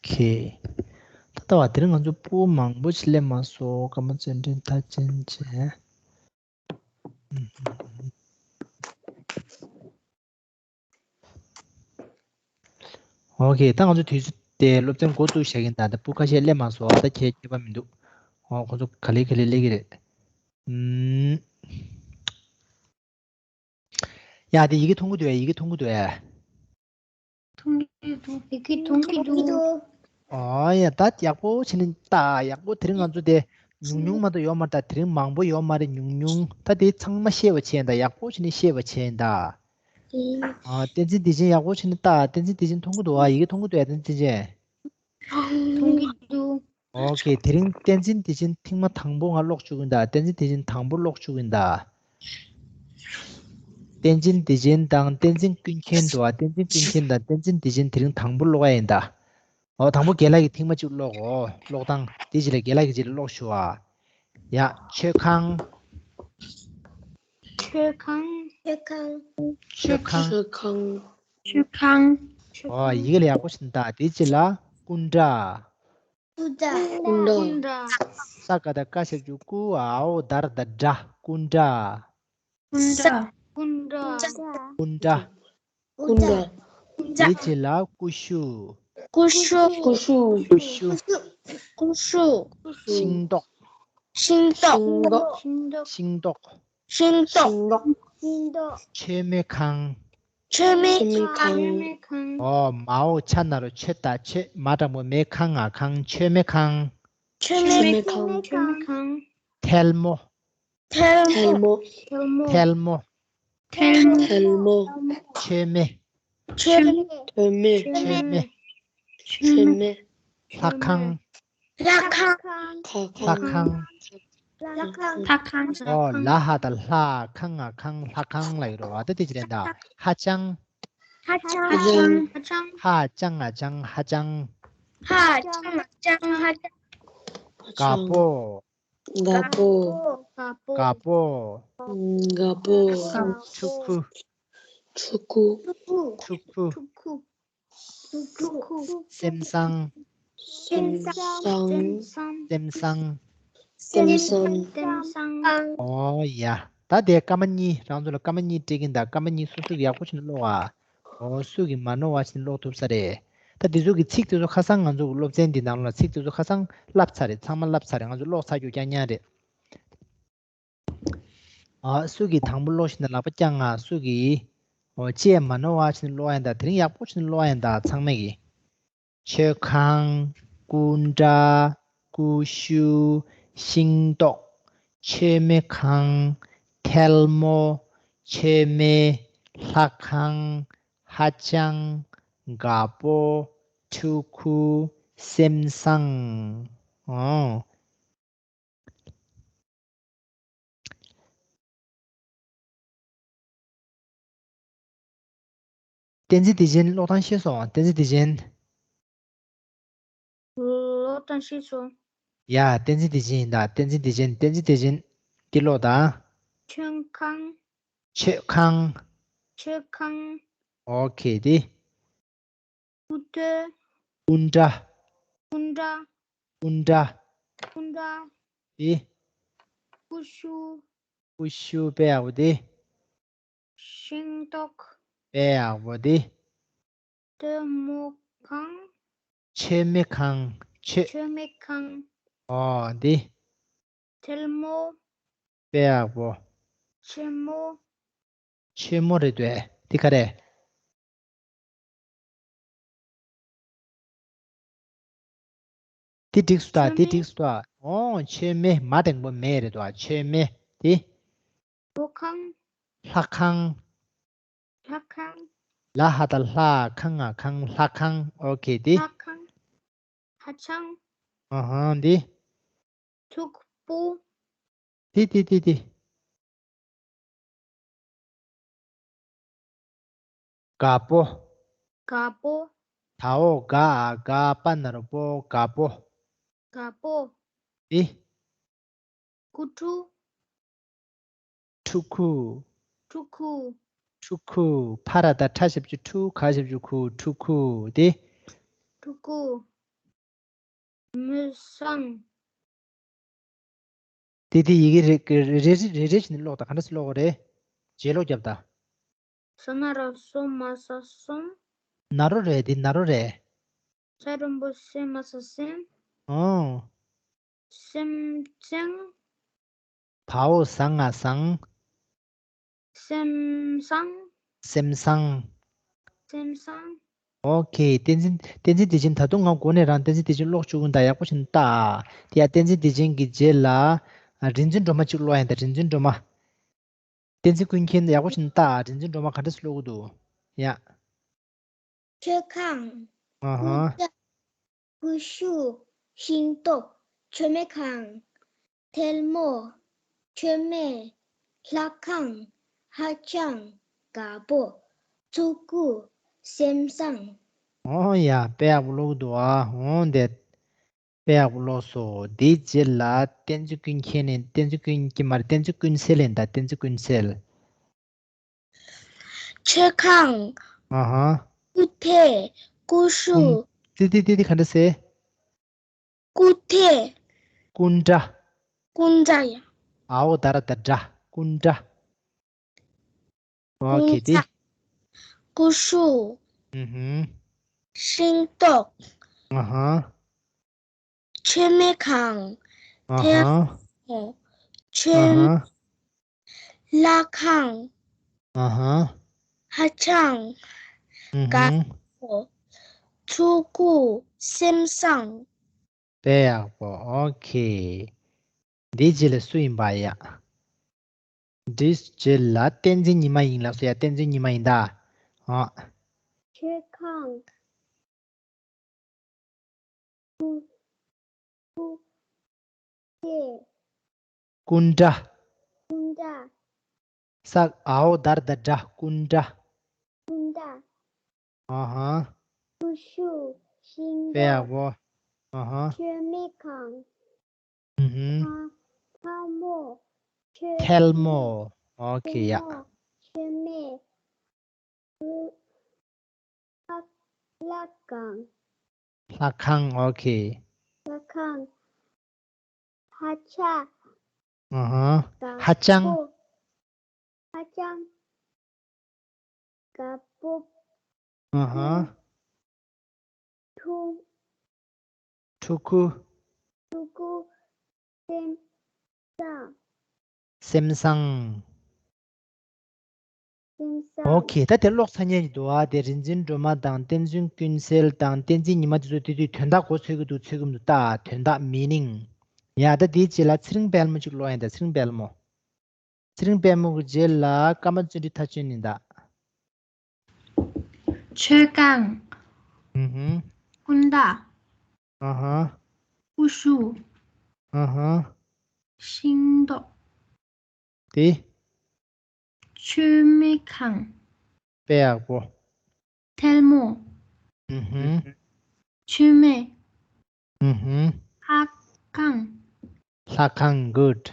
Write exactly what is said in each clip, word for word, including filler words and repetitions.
ཁེ། ད་ལྟ་བ་དེ་རིང་ང་ཚོ་སྤུ་མང་པོ་ཞིག་སླེབས་མ་སོང་། སྐར་མ་ཚོན་ཁྲི་མཐའ་ཅན་བྱས། ཨོ་ཁེ། ད་ང་ཚོ་དུས་ཚོད་དེ་སློབ་ཚན་འགོ་བཙུགས་བཞག་གིན་གདའ། ད་སྤུ་ཁ་ཤས་སླེབས་མ་སོང་། ད་ཁྱེད་ཁྱད་པར་མི་འདུག་ཨོ་ཁོ་ཚོ་ག་ལེ་ག་ལེ་སླེབས་ཀྱི་རེད། ཨུམ། ཡ་དེ་ཡི་གེ་མཐོང་གི་འདུག་ཨེ། ཡི་གེ་མཐོང་གི་འདུག་ཨེ། མཐོང་གི་འདུག་ཡི་གེ་མཐོང་གི་འདུག་ཨོ་ཡ་ད་ཡག་པོ་བྱས་ནས་ལྟ། ཡག་པོ་དེ་རིང་ང་ཚོ་དེ་ཉུང་ཉུང་མ་གཏོགས་ཡོད་མ་རེད། ད་དེ་རིང་མང་པོ་ཡོད་མ་རེད། ཉུང་ཉུང་། ད་དེ་ཚང་མ་ཤེས་པ་བྱས་ཡིན་ད། ཡག་པོ་བྱས་ནས་ཤེས་པ་བྱས་ཡིན་ད། ཨ་གཏན་ཚིགས་འདི་ཅན་ཡག་པོ་བྱས་ནས་ལྟ། གཏན་ཚིགས་འདི་ཅན་མཐོང་གི་འདུག་ཨ། ཡི་གེ་མཐོང་གི་འདུག་ཨ། གཏན་ཚིགས་འདི་ཅན། མཐོང་གི་འདུག་ཨོ་ཁེ། དེ་རིང་གཏན་ཚིགས་འདི་ཅན་ཐེངས་མ་དང་པོ་ང་ཀློག་བཅུག་གིན་གདའ། གཏན་ཚིགས་འདི་ཅན་དང་པོ་ཀློག་བཅུག་གིན་གདའ། གཏན་ཚིགས་འདི་ཅན་དང་གཏན་ཚིགས་ཀུན་མཁྱེན་འདུག་ཨ། གཏན་ཚིགས་ཀུན་མཁྱེན་དང་གཏན་ཚིགས་འདི་ཅན་དེ་རིང་དང་པོ་ཀློག་ཡ་ཡིན་ད། ཨོ་དང་པོ་རྒན་ལགས་ཀྱིས་ཐེངས་མ་གཅིག་ཀློག་འོ། ཀློག་སྟངས་དེ་རྗེས་ལ་རྒན་ལགས་ཀྱིས་རྗེས་ལ་ཀློག་ཞུ་ཨ། ཡ། མཆོད་ཁང་། མཆོད་ཁང་། མཆོད་ཁང་། མཆོད་ཁང་། མཆོད་ཁང་། མཆོད་ཁང་། ཨོ་ཡི་གེ་ལ་ཡག་པོ་ཞིག་ད། དེ་རྗེས་ལ་སྐུ་འདྲ། སྐུ་འདྲ། སྐུ་འདྲ། ས་ཀ་བཏགས་སྐ་ཞབས་ཀྱུ་སྐུ། འའོ་ད་ར་བཏགས་འདྲ། སྐུ་འདྲ། སྐུ་འདྲ། སྐུ་འདྲ། སྐུ་འདྲ། སྐུ་འདྲ། དེའི་རྗེས་ལ་ཀུ་ཤུ། ཀུ་ཤུ། ཀུ་ཤུ། ཀུ་ཤུ། ཀུ་ཤུ། ཤིང་ཏོག་ཤིང་ཏོག་ཤིང་ཏོག་ཤིང་ཏོག་ཤིང་ཏོག་ཤིང་ཏོག་མཆོད་མེ་ཁང་། མཆོད་མེ་ཁང་། མཆོད་མེ་ཁང་། ཨོ་མའོ་ཆ་ན་རོ་མཆོད་ད་མཆོད། མ་དྲང་པོ་མེ་ཁང་ང་ཁང་། མཆོད་མེ་ཁང་། མཆོད་མེ་ཁང་། མཆོད་མེ་ཁང་། ཐལ་མོ། ཐལ་མོ། ཐལ་མོ། ཐལ་མོ། ཐལ་མོ། མཆོད་མེ། མཆོད་མེ། མཆོད་མེ། མཆོད་མེ། མཆོད་མེ། ལྷ་ཁང་། ལྷ་ཁང་། ལྷ་ཁང་། ལྷ་ཁང་། ལྷ་ཁང་། ཨོ་ལ་ཧ་ད་ལྷ། ཁང་ང་ཁང་། ལྷ་ཁང་ལ་ཡོད་རོ། ཨ་ད་དེ་ཅི་རེད་ད། ཧ་ཅང་། ཧ་ཅང་། ཧ་ཅང་། ཧ་ཅང་། ཧ་ཅང་ང་ཅང་། ཧ་ཅང་། ཧ་ཅང་། ཧ་ཅང་། ཧ་ཅང་། དགའ་པོ། དགའ་པོ། དགའ་པོ། དགའ་པོ། དགའ་པོ། ཕྲུ་གུ། ཕྲུ་གུ། ཕྲུ་གུ། ཕྲུ་གུ། ཕྲུ་གུ། སེམས་བཟང་། སེམས་བཟང་། སེམས་བཟང་། སེམས་བཟང་། སེམས་བཟང་། ཨོ་ཡ། ད་དེ་སྐར་མ་གཉིས། རང་ཚོ་ལ་སྐར་མ་གཉིས་སྤྲད་ཀྱིན་གདའ། སྐར་མ་གཉིས་སོ་སོ་གིས་ཡག་པོ་བྱས་ནས་ཀློག་ཨ། ཨོ་སུ་གིས་མ་ནོར་བ་བྱས་ནས་ཀློག་ཐུབ་ས་རེད། ད་དེ་ཚོ་གི་ཚིག་དེ་ཚོ་ཁ་སང་ང་ཚོ་གི་སློབ་ཚན་འདི་ནང་ལ་ཚིག་དེ་ཚོ་ཁ་སང་བསླབས་ཚར་རེད། ཚང་མ་བསླབས་ཚར་རེད། ང་ཚོ་ཀློག་ཚར་རྒྱུ་རྐྱང་རྐྱང་རེད། ཨ་སུ་གིས་དང་པོ་ཀློག་བཞིན་ན་ལག་པ་བརྐྱངས་ཨ། སུ་གིས། ཨོ་ཅེས་མ་ནོར་བ་བྱས་ནས་ཀློག་ཡ་ཡིན་ད། དེ་རིང་ཡག་པོ་བྱས་ནས་ཀློག་ཡ་ཡིན་ད་ཚང་མས་གི། མཆོད་ཁང་། སྐུ་འདྲ། ཀུ་ཤུ། ཤིང་ཏོག་མཆོད་མེ་ཁང་། ཐལ་མོ། མཆོད་མེ། ལྷ་ཁང་། ཧ་ཅང་། དགའ་པོ། ཕྲུ་གུ། སེམས་བཟང་། ཨོ། གཏན་ཚིགས་དེ་བཞིན་ཀློག་སྟངས་ཤེས་སོང་། གཏན་ཚིགས་དེ་བཞིན། ཀློག་སྟངས་ཤེས་སོང་། ཡ། གཏན་ཚིགས་དེ་བཞིན་ཡིན་ད། གཏན་ཚིགས་དེ་བཞིན། གཏན་ཚིགས་དེ་བཞིན་གྱི་ཀློག་དང་། མཆོད་ཁང་། མཆོད་ཁང་། མཆོད་ཁང་། ཨོ་ཁེ་དེ། སྐུ་འདྲ། སྐུ་འདྲ། སྐུ་འདྲ། སྐུ་འདྲ། སྐུ་འདྲ། དེ། ཀུ་ཤུ། ཀུ་ཤུ་དཔེ་ཡག་པོ་དེ། ཤིང་ཏོག་དཔེ་ཡག་པོ་དེ། ཐལ་མོ་ཁང་། མཆོད་མེ་ཁང་། མཆོད། མཆོད་མེ་ཁང་། ཨོ་དེ། ཐལ་མོ། དཔེ་ཡག་པོ། ཆེན་མོ། ཆེན་མོ་རེད་དེ། དེ་ག་རེད། དེ་འགྲིག་སོང་ད། མཆོད་དེ་མེ། འགྲིག་སོང་ད། ཨོ་མཆོད་མེ། མ་འགྲེང་པོ་མེ་རེད་དོ། མཆོད་མེ་དེ། ལྷ་ཁང་། ལྷ་ཁང་། ལྷ་ཁང་། ལ་ཧ་ད་ལྷ། ཁང་ང་ཁང་། ལྷ་ཁང་། ཨོ་ཁེ་དེ། ལྷ་ཁང་། ཧ་ཅང་། ཨ་ཧ་དེ། མཐུག་པོ། དེ་དེ་དེ་དེ། དགའ་པོ། དགའ་པོ། དའོ་དགའ། དགའ་པ་ན་རོ་པོ། དགའ་པོ། དགའ་པོ། དེ། ཁུ་ཁུ། ཕྲུ་གུ། ཕྲུ་གུ། ཕྲུ་གུ། ཕ་ར་བཏགས་ཕྲ་ཞབས་ཀྱུ་ཕྲུ། ག་ཞབས་ཀྱུ་གུ། ཕྲུ་གུ། དེ། ཕྲུ་གུ། མི་སང་། དེ་དེ་ཡི་གེ་རེ་རེ་རེ་རེ་རེ་བཞིན་ཀློག་དང་། ག་འདྲ་སེ་ཀློག་དགོས་རེད། རྗེས་ཀློག་རྒྱོབ་དང་། ས་ན་ར་སོ་མ་ས་སོམ། ན་རོ་རེད། འདི་ན་རོ་རེད། ས་རོན་པོ་སེ་མ་ས་སེམས། ཨོ། སེམས་ཅན། བའོ་ཟ་ང་བཟང་། སེམས་བཟང་། སེམས་བཟང་། སེམས་བཟང་། ཨོ་ཁེ། བསྟན་འཛིན། བསྟན་འཛིན་བདེ་ཆེན། ད་དུང་ང་འགོ་ནས་རང་བསྟན་འཛིན་བདེ་ཆེན་ཀློག་བཅུག་གི་ཡིན་ད། ཡག་པོ་བྱས་ནས་ལྟ། དེ་ཡ་བསྟན་འཛིན་བདེ་ཆེན་གྱི་རྗེས་ལ་རིག་འཛིན་སྒྲོལ་མ་གཅིག་ཀློག་ཡིན་ད། རིག་འཛིན་སྒྲོལ་མ། བསྟན་འཛིན་ཀུན་མཁྱེན། ཡག་པོ་བྱས་ནས་ལྟ། རིག་འཛིན་སྒྲོལ་མ་ག་འདྲ་སེ་ཀློག་གི་འདུག། ཡ། མཆོད་ཁང་། ཨ་ཧ། ཀུ་ཤུ། ཤིང་ཏོག་མཆོད་མེ་ཁང་། ཐལ་མོ། མཆོད་མེ། ལྷ་ཁང་། ཧ་ཅང་། དཀར་པོ། ཕྲུ་གུ། སེམས་བཟང་། ཨོ་ཡ། དཔེ་ཡག་པོ་ཀློག་གི་འདུག་ཨ། འོ་འདི། དཔེ་ཡག་པོ་ཀློག་སོང་། དེའི་རྗེས་ལ་བསྟན་འཛིན་ཀུན་མཁྱེན་ནས། བསྟན་འཛིན་ཀུན་མཁྱེན་མ་རེད། བསྟན་འཛིན་ཀུན་གསལ་ཡིན་ད། བསྟན་འཛིན་ཀུན་གསལ། མཆོད་ཁང་། ཨ་ཧ། སྐུ་ཐལ། ཀུ་ཤུ། ཀུན། ཏི་ཏི་ཏི་ཏི་ག་འདྲ་སེ། སྐུ་ཐལ། སྐུ་འདྲ། སྐུ་འདྲ་ཡ། ཨའོ་ད་ར་ད་འདྲ། སྐུ་འདྲ། ཨོ་ཁེ། ཏི། ཀུ་ཤུ། ཨུ་ཧུ། ཤིང་ཏོག། ཨ་ཧ། མཆོད་མེ་ཁང་། ཨ་ཧ། ཐལ་མོ། མཆོད། ཨ་ཧ། ལྷ་ཁང་། ཨ་ཧ། ཧ་ཅང་། ཨུ་ཧུ། དཀར་པོ། ཕྲུ་གུ། སེམས་བཟང་། དཔེ་ཡག་པོ། ཨོ་ཁེ། འདིའི་རྗེས་ལ་སུ་ཡིན་པ་ཡ། འདིའི་རྗེས་ལ་བསྟན་འཛིན་ཉི་མ་ཡིན་ལགས་སོ་ཡ། བསྟན་འཛིན་ཉི་མ་ཡིན་ད། ཨ། མཆོད་ཁང་། ཀུ། ཀུ། ཀེ། ཀུན་དགའ། ཀུན་དགའ། ས། ཨའོ་དར་ད་དགྲ། ཀུན་དགའ། ཀུན་དགའ། ཨ་ཧ། ཀུ་ཤུ། ཤིང་ཏོག་དཔེ་ཡག་པོ། ཨ་ཧ། མཆོད་མེ་ཁང་། ཨུ་ཧུ། ཐལ་མོ། མཆོད། ཐལ་མོ། ཨོ་ཁེ་ཡ། ཐལ་མོ། མཆོད་མེ། ལྷ། ལྷ་ཁང་། ལྷ་ཁང་། ཨོ་ཁེ། ལྷ་ཁང་། ཧ་ཅང་། ཨ་ཧ། དཀར་ཧ་ཅང་། པོ། ཧ་ཅང་། དཀར་པོ། ཨ་ཧ། ཕྲུ། ཕྲུ་གུ། ཕྲུ་གུ། སེམས་བཟང་། སེམས་བཟང་། སེམས་བཟང་། ཨོ་ཁེ། ད་དེ་ཀློག་ཚར་ཉན་གྱི་འདུག་ཨ། དེ་རིག་འཛིན་སྒྲོལ་མ་དང་བསྟན་འཛིན་ཀུན་གསལ་དང་བསྟན་འཛིན་ཉི་མ་དེ་ཚོ་དེ་དུས་དོན་དག་གོ་ཚོད་ཀྱི་འདུག། ཚོད་ཀྱི་མི་འདུག་ད། དོན་དག་མི་ནིང་། ཡ། ད་དེའི་རྗེས་ལ་ཚེ་རིང་དཔལ་མོ་གཅིག་ཀློག་ཡིན་ད། ཚེ་རིང་དཔལ་མོ། ཚེ་རིང་དཔལ་མོ་གི་རྗེས་ལ་ཀརྨ་བརྩོན་འགྲུས་མཐའ་ཅན་ཡིན་ད། མཆོད་ཁང་། ཨུ་ཧུ། ཀུན་དགའ། ཨ་ཧ། ཀུ་ཤུ། ཨ་ཧ། ཤིང་ཏོག་དེ། མཆོད་མེ་ཁང་། དཔེ་ཡག་པོ། ཐལ་མོ། ཨུ་ཧུ། མཆོད་མེ། ཨུ་ཧུ། ལྷ་ཁང་། ལྷ་ཁང་། གུཌ།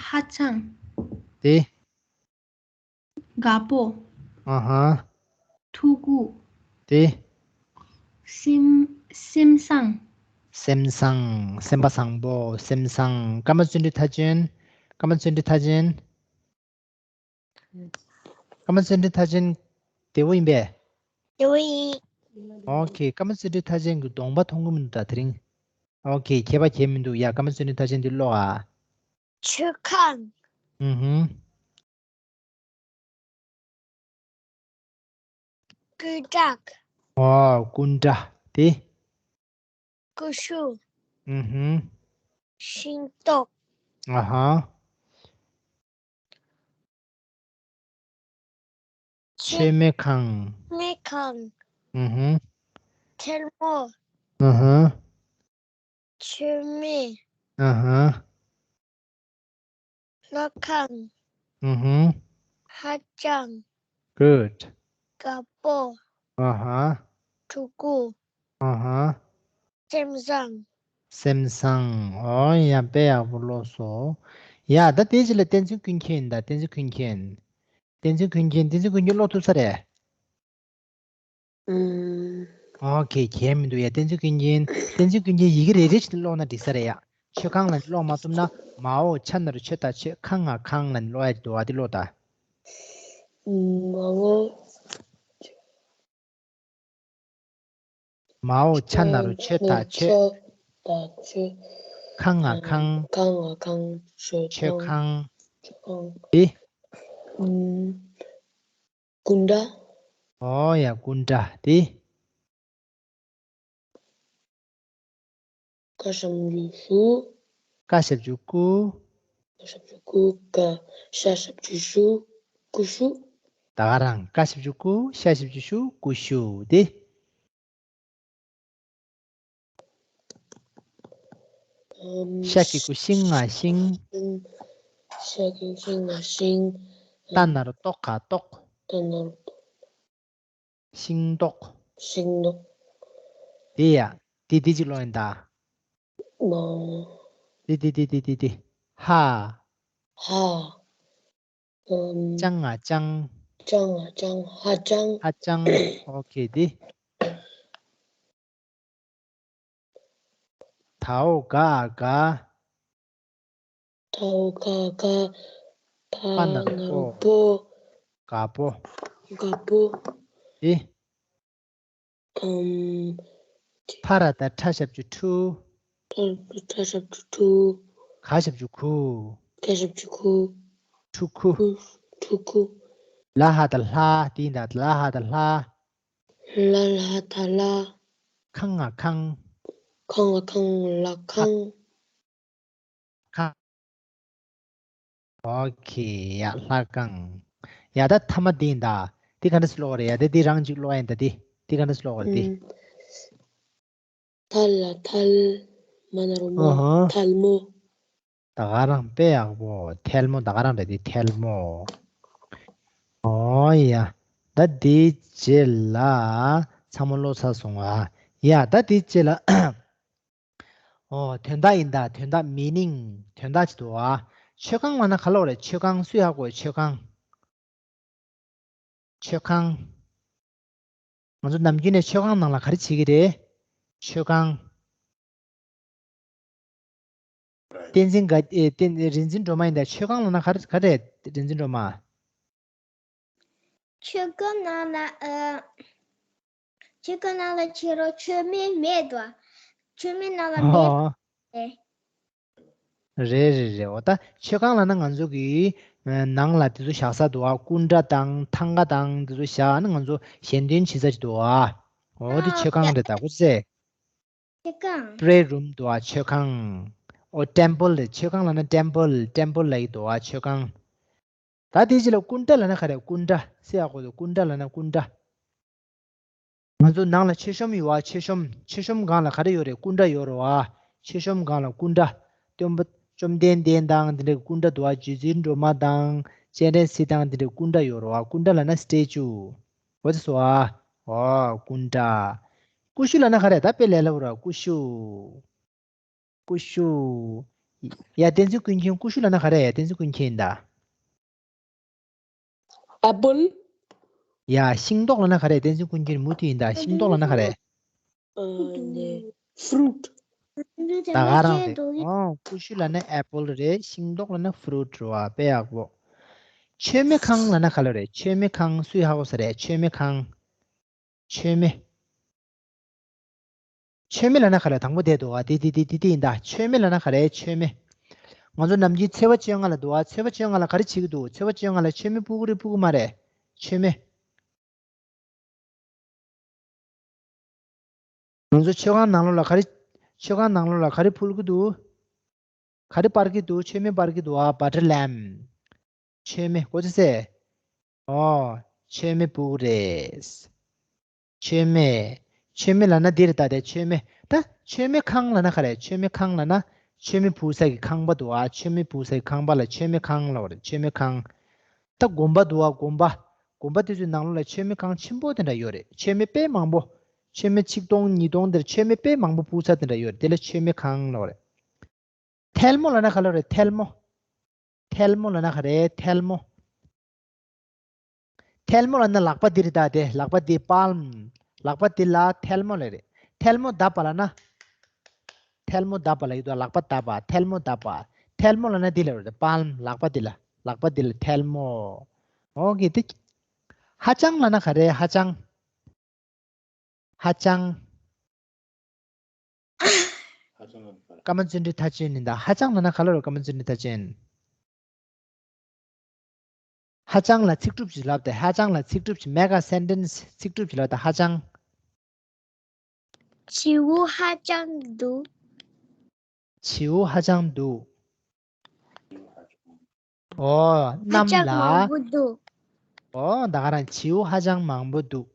ཧ་ཅང་། དེ། དཀར་པོ། ཨ་ཧ། ཕྲུ་གུ། དེ། སེམས། སེམས་བཟང་། སེམས་བཟང་། སེམས་པ་བཟང་པོ། སེམས་བཟང་། ཀརྨ་བརྩོན་འགྲུས་མཐའ་ཅན། ཀརྨ་བརྩོན་འགྲུས་མཐའ་ཅན། ཀརྨ་བརྩོན་འགྲུས་མཐའ་ཅན་བདེ་པོ་ཡིན་པས། བདེ་པོ་ཡིན། ཨོ་ཁེ། ཀརྨ་བརྩོན་འགྲུས་མཐའ་ཅན་གྱི་གདོང་པ་མཐོང་གི་མི་འདུག་ད་དེ་རིང་། ཨོ་ཁེ། མཁས་པ་མཁས་མི་འདུག། ཡ། ཀརྨ་བརྩོན་འགྲུས་མཐའ་ཅན་འདི་ཀློག་ཨ། མཆོད་ཁང་། ཨུ་ཧུ། སྐུ་དྲག་ཨོ། སྐུ་འདྲ་དེ། ཀུ་ཤུ། ཨུ་ཧུ། ཤིང་ཏོག་ཨ་ཧ། མཆོད་མེ་ཁང་། མེ་ཁང་། ཨུ་ཧུ། ཐལ་མོ། ཨུ་ཧུ། མཆོད་མེ། ཨ་ཧ། ལྷ་ཁང་། ཨུ་ཧུ། ཧ་ཅང་། གུཌ། དཀར་པོ། ཨ་ཧ། ཕྲུ་གུ། ཨ་ཧ། སེམས་བཟང་། སེམས་བཟང་། ཨོ་ཡ། དཔེ་ཡག་པོ་ཀློག་སོང་། ཡ། ད་དེའི་རྗེས་ལ་བསྟན་འཛིན་ཀུན་མཁྱེན་ཡིན་ད། བསྟན་འཛིན་ཀུན་མཁྱེན། བསྟན་འཛིན་ཀུན་མཁྱེན། བསྟན་འཛིན་ཀུན་མཁྱེན་ཀློག་ཐུབ་ས་རེད། ཨུམ། ཨོ་ཁེ། གལ་མི་འདུག་ཡ། བསྟན་འཛིན་ཀུན་མཁྱེན། བསྟན་འཛིན་ཀུན་མཁྱེན་ཡི་གེ་རེ་རེ་བཞིན་ཀློག་ན་འགྲིག་ས་རེད་ཡ། མཆོད་ཁང་ལ་ཀློག་མ་ཐུབ་ན། མའོ་ཆ་ན་རོ་མཆོ་ད་མཆོད། ཁང་ང་ཁང་ལ་ཀློག་ཡ་འདུག་བ། དེ་ཀློག་ད། མའོ། མའོ་ཆ་ན་རོ་མཆོ་ད་མཆོད། མཆོ་ད་མཆོད། ཁང་ང་ཁང་། ཁང་ང་ཁང་། མཆོད་མཆོད་ཁང་། ཁང་། མཆོད་ཁང་། དེ། ཨུམ། སྐུ་འདྲ། ཨོ་ཡ། སྐུ་འདྲ་དེ། ཀ་ཞབས་ཀྱུ་ཤུ། ཀ་ཞབས་ཀྱུ་ཀུ། ཀ་ཞབས་ཀྱུ་ཀུ། ཀ། ཤ་ཞབས་ཀྱུ་ཤུ། ཀུ་ཤུ། ད་ག་རང་། ཀ་ཞབས་ཀྱུ་ཀུ། ཤ་ཞབས་ཀྱུ་ཤུ། ཀུ་ཤུ་དེ། ཤ་གི་གུ་ཤིང་ང་ཤིང་། ཤ་གི་ཤིང་ང་ཤིང་། ཏ་ན་རོ་ཏོ་ག་ཏོག་ཏ་ན་རོ་ཏོ། ཤིང་ཏོག་ཤིང་ཏོག་དེ་ཡ། དེ་དེ་ཅིག་ལོ་ཡིན་ད། མ། དེ་དེ་དེ་དེ་དེ་དེ། ཧ། ཧ། ཨམ། ལྕང་ང་ལྕང་། ལྕང་ང་ལྕང་། ཧ་ལྕང་། ཧ་ལྕང་། ཨོ་ཁེ་དེ། ད་འོ་ག་ག་ད་འོ་ག་ག་པ་ན་རོ་པོ། ག་པོ། ག་པོ། དེ། ཨམ། ཕ་ར་ད་ཕྲ་ཞབས་ཀྱུ་ཕྲུ། ཕ་ར་ད་ཕྲ་ཞབས་ཀྱུ་ཕྲུ། ག་ཞབས་ཀྱུ་གུ། ག་ཞབས་ཀྱུ་གུ། ཕྲུ་གུ། ཕྲུ་ཕྲུ་གུ། ལ་ཧ་ད་ལྷ། དེ་ཡིན་ད། ལ་ཧ་ད་ལྷ། ལ་ལ་ཧ་ད་ལྷ། ཁང་ང་ཁང་། ཁང་ང་ཁང་། ལྷ་ཁང་། ཁང་། ཨོ་ཁེ་ཡ། ལྷ་ཁང་། ཡ་ད་ཐ་མ་དེ་ཡིན་ད། དེ་ག་འདྲ་སེ་ཀློག་རེད་ཡ། དེ་དེ་རང་གཅིག་ཀློག་ཡིན་ད། དེ་དེ་ག་འདྲ་སེ་ཀློག་རེད་དེ། ཨུམ། ཐལ་ལ་ཐལ། མ་ན་རོ་མོ། ཨོ་ཧོ། ཐལ་མོ། ད་ག་རང་དཔེ་ཡག་པོ། ཐལ་མོ། ད་ག་རང་རེད་དེ། ཐལ་མོ། ཨོ་ཡ། ད་དེའི་རྗེས་ལ་ཚང་མ་ཀློག་ཚར་སོང་ཨ། ཡ་ད་དེའི་རྗེས་ལ། ཨོ། དོན་དག་ཡིན་ད། དོན་དག་མི་ནིང་། དོན་དག་ཅིག་འདུག་ཨ། མཆོད་ཁང་ལབ་ན་ག་ལབ་རེད། མཆོད་ཁང་། སུས་ཧ་གོ། མཆོད་ཁང་། མཆོད་ཁང་། ང་ཚོ་ནམ་རྒྱུན་ནས་མཆོད་ཁང་ནང་ལ་ག་རེ་བྱེད་ཀྱི་རེད། མཆོད་ཁང་། བསྟན་འཛིན་དགའ། ཨེ། བསྟན། རིག་འཛིན་སྒྲོལ་མ་ཡིན་ད། མཆོད་ཁང་ལབ་ན་ག་རེ། ག་རེ་རེད། རིག་འཛིན་སྒྲོལ་མ། མཆོད་ཁང་ནང་ལ། ཨ། མཆོད་ཁང་ནང་ལ་ཕྱིན་རོགས། མཆོད་མེ་མེད་དོ། མཆོད་མེ་ནང་ལ་མེད། ཨོ། རེད་རེད་རེད། འོ་ད་མཆོད་ཁང་ལབ་ན་ང་ཚོ་གི་ནང་ལ་དེ་ཚོ་བཞག་ས་འདུག་ཨ། སྐུ་འདྲ་དང་ཐང་ག་དང་དེ་ཚོ་བཞག་ཨ་ནི་ང་ཚོ་ཞལ་འདོན་བྱེད་ས་ཅིག་འདུག་ཨ། འོ་དེ་མཆོད་ཁང་རེད་ད། ཁོ་ཚེ། མཆོད་ཁང་། prayer room འདུག་ཨ། མཆོད་ཁང་། འོ་temple རེད། མཆོད་ཁང་ལབ་ན་temple temple ལབ་ཀྱི་འདུག་ཨ། མཆོད་ཁང་། ད་དེ་རྗེས་ལ་སྐུ་འདྲ་ལབ་ན་ག་རེ། སྐུ་འདྲ། སེ་ཨ་གོ་དོ། སྐུ་འདྲ་ལབ་ན་སྐུ་འདྲ། ང་ཚོ་ནང་ལ་མཆོད་གཤོམ་ཡོད་ཨ། མཆོད་གཤོམ། མཆོད་གཤོམ་སྒང་ལ་ག་རེ་ཡོད་རེད། སྐུ་འདྲ་ཡོད་རེད་ཨ། མཆོད་གཤོམ་སྒང་ལ་སྐུ་འདྲ། སྟོན་པ་བཅོམ་ལྡན་འདས་དང་དེ་འདྲའི་སྐུ་འདྲ་འདུག་ཨ། རྗེ་བཙུན་སྒྲོལ་མ་དང་སྤྱན་རས་གཟིགས་དང་དེ་འདྲའི་སྐུ་འདྲ་ཡོད་རེད་ཨ། སྐུ་འདྲ་ལབ་ན་statue འོ་དེ་སོ་ཨ། འོ་སྐུ་འདྲ། ཀུ་ཤུ་ལབ་ན་ག་རེ། ད་དཔེ་ལས་སླ་པོ་ར། ཀུ་ཤུ། ཀུ་ཤུ། ཡ་བསྟན་འཛིན་ཀུན་མཁྱེན། ཀུ་ཤུ་ལབ་ན་ག་རེ། བསྟན་འཛིན་ཀུན་མཁྱེན་ཡིན་ད། apple། ཡ་ཤིང་ཏོག་ལབ་ན་ག་རེ། བསྟན་འཛིན་ཀུན་མཁྱེན་མུ་མཐུད་ཡིན་ད། ཤིང་ཏོག་ལབ་ན་ག་རེ། ཨ་ནི་fruit། ད་ག་རང་རེད། ཨོ་ཀུ་ཤུ་ལབ་ན་apple རེད། ཤིང་ཏོག་ལབ་ན་fruit རེད་བ། དཔེ་ཡག་པོ། མཆོད་མེ་ཁང་ལབ་ན་ག་ལབ་རེད། མཆོད་མེ་ཁང་། སུས་ཧ་གོ་ས་རེད། མཆོད་མེ་ཁང་། མཆོད་མེ། མཆོད་མེ་ལབ་ན་ག་རེ། དང་པོ་དེ་འདུག་ཨ། དེ་དེ་དེ་དེ་དེ་ཡིན་ད། མཆོད་མེ་ལབ་ན་ག་རེ། མཆོད་མེ། ང་ཚོ་ནམ་རྒྱུན་ཚེས་པ་བཅོ་ལྔ་ལ་འདུག་ཨ། ཚེས་པ་བཅོ་ལྔ་ལ་ག་རེ་བྱེད་ཀྱི་འདུག་ཚེས་པ་བཅོ་ལྔ་ལ་མཆོད་མེ་ཕུལ་གྱི་རེད། ཕུལ་གྱི་མ་རེད། མཆོད་མེ། ང་ཚོ་མཆོད་ཁང་ནང་ལོགས་ལ་ག་རེ། མཆོད་ཁང་ནང་ལོགས་ལ་ག་རེ་ཕུལ་གྱི་འདུག་ག་རེ་སྤར་གྱི་འདུག་མཆོད་མེ་སྤར་གྱི་འདུག་ཨ། butter lamp། མཆོད་མེ། གོ་ཚོད་སེ། ཨོ། མཆོད་མེ་ཕུལ་གྱི་རེད། མཆོད་མེ། མཆོད་མེ་ལབ་ན་འདི་རེད་ད། དེ་མཆོད་མེ། ད་མཆོད་མེ་ཁང་ལབ་ན་ག་རེ། མཆོད་མེ་ཁང་ལབ་ན་མཆོད་མེ་ཕུལ་ས་གི་ཁང་པ་འདུག་ཨ། མཆོད་མེ་ཕུལ་ས་གི་ཁང་པ་ལ་མཆོད་མེ་ཁང་ལབ་པ་རེད། མཆོད་མེ་ཁང་། ད་དགོན་པ་འདུག་ཨ། དགོན་པ། དགོན་པ་དེ་ཚོའི་ནང་ལོགས་ལ་མཆོད་མེ་ཁང་ཆེན་པོ་དེ་འདྲ་ཡོད་རེད། མཆོད་མེ་དཔེ་མང་པོ། མཆོད་མེ་ཆིག་སྟོང་ཉིས་སྟོང་དེར་མཆོད་མེ་དཔེ་མང་པོ་ཕུལ་ས་དེ་འདྲ་ཡོད་རེད། དེ་ལ་མཆོད་མེ་ཁང་ལབ་པ་རེད། ཐལ་མོ་ལབ་ན་ག་ལབ་རེད། ཐལ་མོ། ཐལ་མོ་ལབ་ན་ག་རེ། ཐལ་མོ། ཐལ་མོ་ལབ་ན་ལག་པ་འདི་རེད་ད། དེ་ལག་པ་འདི་palm། ལག་པ་འདི་ལ་ཐལ་མོ་ལབ་རེད། ཐལ་མོ་བརྡབས་པ་ལབ་ན། ཐལ་མོ་བརྡབས་པ་ལབ་ཀྱི་འདུག་ལག་པ་བརྡབས་པ། ཐལ་མོ་བརྡབས་པ། ཐལ་མོ་ལབ་ན་འདི་ལབ་རེད། པཱལམ། ལག་པ་འདི་ལ། ལག་པ་འདི་ལ་ཐལ་མོ། ཨོ་ཀེ་འདི། ཧ་ཅང་ལབ་ན་ག་རེ། ཧ་ཅང་། ཧ་ཅང་། ཧ་ཅང་ལ་ཧྥ་རན་སི་བརྗོད་འབྲི་མཐའ་ཅན་ནི་ད་ཧ་ཅང་ལབ་ན་ག་ལ་རོ། ཧྥ་རན་སི་བརྗོད་འབྲི་མཐའ་ཅན། ཧ་ཅང་ལ་ཚིག་གྲུབ་ཅིག་ལབ་སྟེ། ཧ་ཅང་ལ་ཚིག་གྲུབ་ཅིག་མེག་ཨ་སེན་ཊེན་སི། ཚིག་གྲུབ་ཅིག་ལབ་སྟེ། ཧ་ཅང་། བྱིའུ་ཧ་ཅང་འདུག་བྱིའུ་ཧ་ཅང་འདུག་ཨོ། ཧ་གནམ་ཅང་ལ། མང་པོ་འདུག་ཨོ། ད་ག་རང་བྱིའུ་ཧ་ཅང་མང་པོ་འདུག་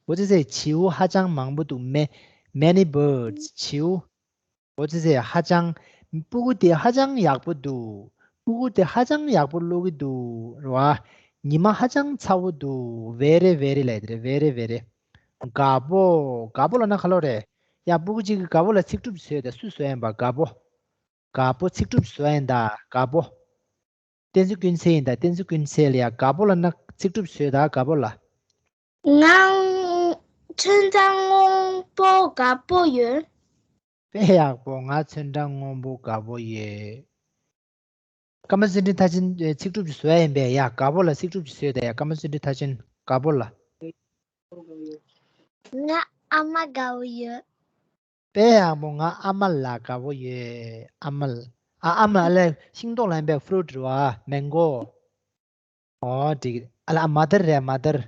འོ་ཙི་ཙི། བྱིའུ་ཧ་ཅང་མང་པོ་འདུག་མེ། many birds། བྱིའུ། འོ་ཙི་ཙི། ཧ་ཅང་། སྤུ་གུ་དེ་ཧ་ཅང་ཡག་པོ་འདུག་སྤུ་གུ་དེ་ཧ་ཅང་ཡག་པོ་ཀློག་གི་འདུག་རེད་བ། ཉི་མ་ཧ་ཅང་ཚ་བོ་འདུག very very ལབ་དེ་རེད། very very། དགའ་པོ། དགའ་པོ་ལབ་ན་ག་ལོ་རེད། ཡ། སྤུ་གུ་གཅིག་གིས་དགའ་པོ་ལ་ཚིག་གྲུབ་བཟོས་ད། སུས་བཟོས་ཡིན་པ། དགའ་པོ། དགའ་པོ་ཚིག་གྲུབ་བཟོས་ཡིན་ད། དགའ་པོ། བསྟན་འཛིན་ཀུན་གསལ་ཡིན་ད། བསྟན་འཛིན་ཀུན་གསལ་ལ་ཡ། དགའ་པོ་ལབ་ན་ཚིག་གྲུབ་བཟོས་ད། དགའ་པོ་ལ། ང་ཚོན་ཁྲ་སྔོན་པོ་དགའ་པོ་ཡོད། དཔེ་ཡག་པོ། ང་ཚོན་ཁྲ་སྔོན་པོ་དགའ་པོ་ཡོད། སྐར་མ་ཚུལ་ཁྲིམས་མཐར་ཕྱིན་ཚིག་གྲུབ་ཅིག་བཟོ་ཡ་ཡིན་པས་ཡ། དགའ་པོ་ལ་ཚིག་གྲུབ་ཅིག་བཟོས་ད་ཡ། སྐར་མ་ཚུལ་ཁྲིམས་མཐར་ཕྱིན་དགའ་པོ་ལ། ང་ཨ་མ་དགའ་པོ་ཡོད། དཔེ་ཡག་པོ། ང་ཨ་མ་ལ་དགའ་པོ་ཡོད། ཨ་མ་ལ། ཨ། ཨ་མ་ལ་ཤིང་ཏོག་ལ་ཡིན་པའི་ཕུ་རུ་ཊི་རེད་བ། མེང་གོ། ཨོ་འགྲིག་ཨ་ལ། ཨ། མ་དར་རེད། མ་དར།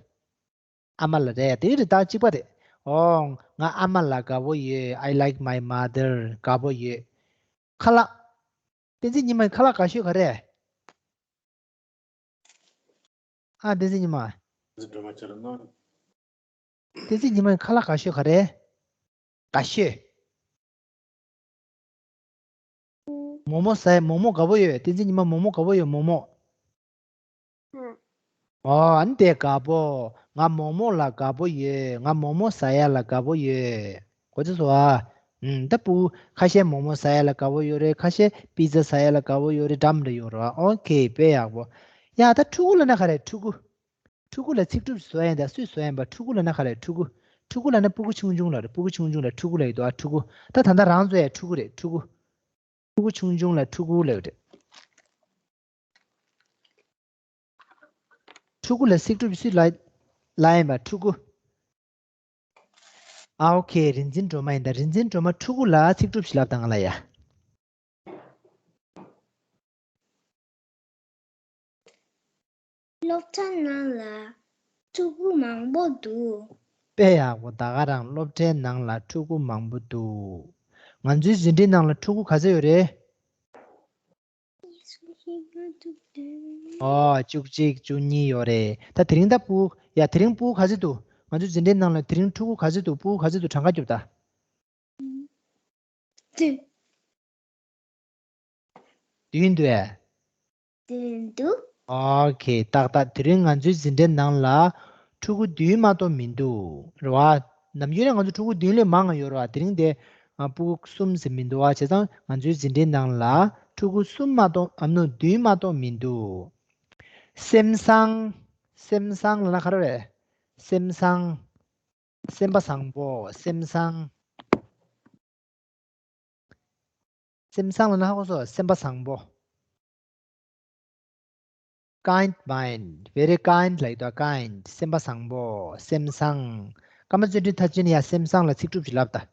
ཨ་མ་ལ་རེད། དེ་རེད། ད་གཅིག་པ་རེད། ཨོ། ང་ཨ་མ་ལ་དགའ་པོ་ཡོད། I like my mother. དགའ་པོ་ཡོད། ཁ་ལག་བསྟན་འཛིན་ཉི་མ་ཡི་ཁ་ལག་དགའ་ཤོས་ག་རེ། ཨ། བསྟན་འཛིན་ཉི་མ། བསྟན་འཛིན་ཉི་མ་ཡི་ཁ་ལག་དགའ་ཤོས་ག་རེ། དགའ་ཤོས། མོག་མོག་ཟ་ཡ། མོག་མོག་དགའ་པོ་ཡོད། བསྟན་འཛིན་ཉི་མ་མོག་མོག་དགའ་པོ་ཡོད། མོག་མོག་ཨོ། ཨ་ནི་དེ་དགའ་པོ། ང་མོག་མོག་ལ་དགའ་པོ་ཡོད། ང་མོག་མོག་ཟ་ཡ་ལ་དགའ་པོ་ཡོད། གོ་ཚོད་སོང་ཨ། ཨུམ། ད་སྤུ་གུ་ཁ་ཤས་མོག་མོག་ཟ་ཡ་ལ་དགའ་པོ་ཡོད་རེད། ཁ་ཤས་པི་ཛ་ཟ་ཡ་ལ་དགའ་པོ་ཡོད་རེད། འདྲ་མི་འདྲ་ཡོད་རེད་བ། ཨོ་ཁེ། དཔེ་ཡག་པོ། ཡ། ད་ཕྲུ་གུ་ལབ་ན་ག་རེ། ཕྲུ་གུ། ཕྲུ་གུ་ལ་ཚིག་གྲུབ་བཟོ་ཡ་ཡིན་ད། སུས་བཟོ་ཡ་ཡིན་པ། ཕྲུ་གུ་ལབ་ན་ག་རེ། ཕྲུ་གུ། ཕྲུ་གུ་ལབ་ན་སྤུ་གུ་ཆུང་ཆུང་ལ་རེད། སྤུ་གུ་ཆུང་ཆུང་ལ་ཕྲུ་གུ་ལབ་ཡོད་དོ། ཨ། ཕྲུ་གུ། ད་ད་ལྟ་རང་བཟོ་ཡ་ཕྲུ་གུ་རེད། ཕྲུ་གུ། ཕྲུ་གུ་ཆུང་ཆུང་ལ་ཕྲུ་གུ་ལབ་ཡོད་རེད། ཕྲུ་གུ་ལ་ཚིག་གྲུབ་སུས་ལབ་ལབ་ཡིན་པ། ཕྲུ་གུ། ཨ། ཨོ་ཁེ། རིག་འཛིན་སྒྲོལ་མ་ཡིན་ད། རིག་འཛིན་སྒྲོལ་མ། ཕྲུ་གུ་ལ་ཚིག་གྲུབ་ཞིག་ལབ་དང་ང་ལ་ཡ། སློབ་གྲྭ་ནང་ལ་ཕྲུ་གུ་མང་པོ་འདུག་དཔེ་ཡག་པོ། ད་ག་རང་སློབ་གྲྭའི་ནང་ལ་ཕྲུ་གུ་མང་པོ་འདུག་ང་ཚོའི་འཛིན་གྲྭའི་ནང་ལ་ཕྲུ་གུ་ག་ཚོད་ཡོད་རེད། ཨོ། བཅུ་གཅིག་བཅུ་གཉིས་ཡོད་རེད། ད་དེ་རིང་ད་སྤུ་གུ། ཡ། དེ་རིང་སྤུ་གུ་ག་ཚོད་འདུག་ང་ཚོའི་འཛིན་གྲྭའི་ནང་ལ་དེ་རིང་ཕྲུ་གུ་ག་ཚོད་འདུག་སྤུ་གུ་ག་ཚོད་འདུག་གྲངས་ཀ་རྒྱོབ་ད། བདུན། བདུན་འདུག་ཨེ། བདུན་འདུག་ཨོ་ཁེ། ཏག་ཏག་དེ་རིང་ང་ཚོའི་འཛིན་གྲྭའི་ནང་ལ་ཕྲུ་གུ་བདུན་མ་གཏོགས་མི་འདུག་རེད་བ། ནམ་རྒྱུན་ནས་ང་ཚོ་ཕྲུ་གུ་བདུན་ལས་མང་ང་ཡོད་རེད་བ། དེ་རིང་དེ་ཨ། ཕྲུ་གུ་གསུམ་ཟེར་མི་འདུག་བ། བྱས་ཙང་ང་ཚོའི་འཛིན་གྲྭའི་ནང་ལ་ཕྲུ་གུ་གསུམ་མ་གཏོགས། ཨ་ནོ། བདུན་མ་གཏོགས་མི་འདུག་སེམས་བཟང་། སེམས་བཟང་ལབ་ན་ག་རེ་རེད། སེམས་བཟང་། སེམས་པ་བཟང་པོ། སེམས་བཟང་། སེམས་བཟང་ལབ་ན་ཧ་གོ་སོང་། སེམས་པ་བཟང་པོ། Kind mind. Very kind ལབ་ཡོད་དོ། Kind. སེམས་པ་བཟང་པོ། སེམས་བཟང་། སྐར་མ་བརྩོན་འགྲུས་མཐར་ཕྱིན་ཡ། སེམས་བཟང་ལ་ཚིག་གྲུབ་ཅིག་ལབ་ད།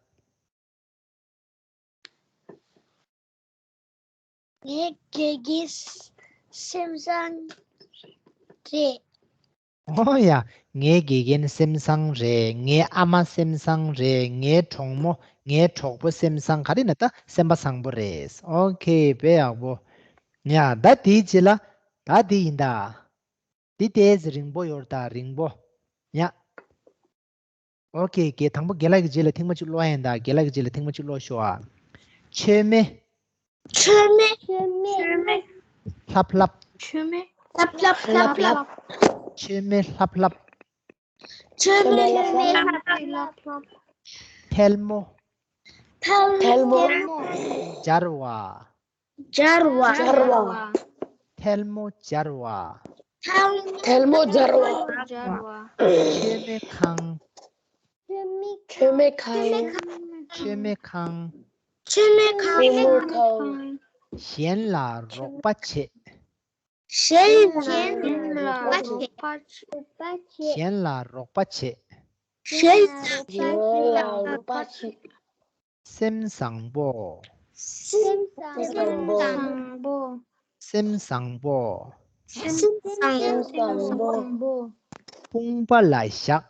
ངའི་དགེ་རྒན་སེམས་བཟང་རེད། ཨོ་ཡ། ངའི་དགེ་རྒན་སེམས་བཟང་རེད། ངའི་ཨ་མ་སེམས་བཟང་རེད། ངའི་གྲོགས་མོ། ངའི་གྲོགས་པོ་སེམས་བཟང་། ག་རེ་ན་ད་སེམས་པ་བཟང་པོ་རེད། ཨོ་ཁེ། དཔེ་ཡག་པོ། ཡ། ད་དེའི་རྗེས་ལ། ད་དེ་ཡིན་ད། འདི་ཏོག་ཙམ་རིང་པོ་ཡོད་རེད་ད། རིང་པོ། ཡ། ཨོ་ཁེ། དང་པོ་རྒན་ལགས་ཀྱི་རྗེས་ལ་ཐེངས་མ་གཅིག་ཀློག་ཡིན་ད། རྒན་ལགས་ཀྱི་རྗེས་ལ་ཐེངས་མ་གཅིག་ཀློག་ཤོག་ཨ། མཆོད་མེ། མཆོད་མེ། མཆོད་མེ། ལྷབ་ལྷབ། མཆོད་མེ། ལྷབ་ལྷབ། ལྷབ་ལྷབ། མཆོད་མེ་ལྷབ་ལྷབ། མཆོད་མེ་ལྷབ་ལྷབ། ཐལ་མོ། ཐལ་མོ། སྦྱར་བ། སྦྱར་བ། སྦྱར་བ། ཐལ་མོ་སྦྱར་བ། ཐལ་མོ་སྦྱར་བ། སྦྱར་བ། མཆོད་མེ་ཁང་། མཆོད་མེ་ཁང་། མཆོད་མེ་ཁང་། མཆོད་མེ་ཁང་། མཆོད་མེ་ཁང་། གཞན་ལ་རོགས་པ་བྱེད། གཞན་ལ་རོགས་པ་བྱེད། གཞན་ལ་རོགས་པ་བྱེད། གཞན་ལ་རོགས་པ་བྱེད། སེམས་བཟང་པོ། སེམས་བཟང་པོ། སེམས་བཟང་པོ། སེམས་བཟང་པོ། དཔུང་པ་ལ་བཞག་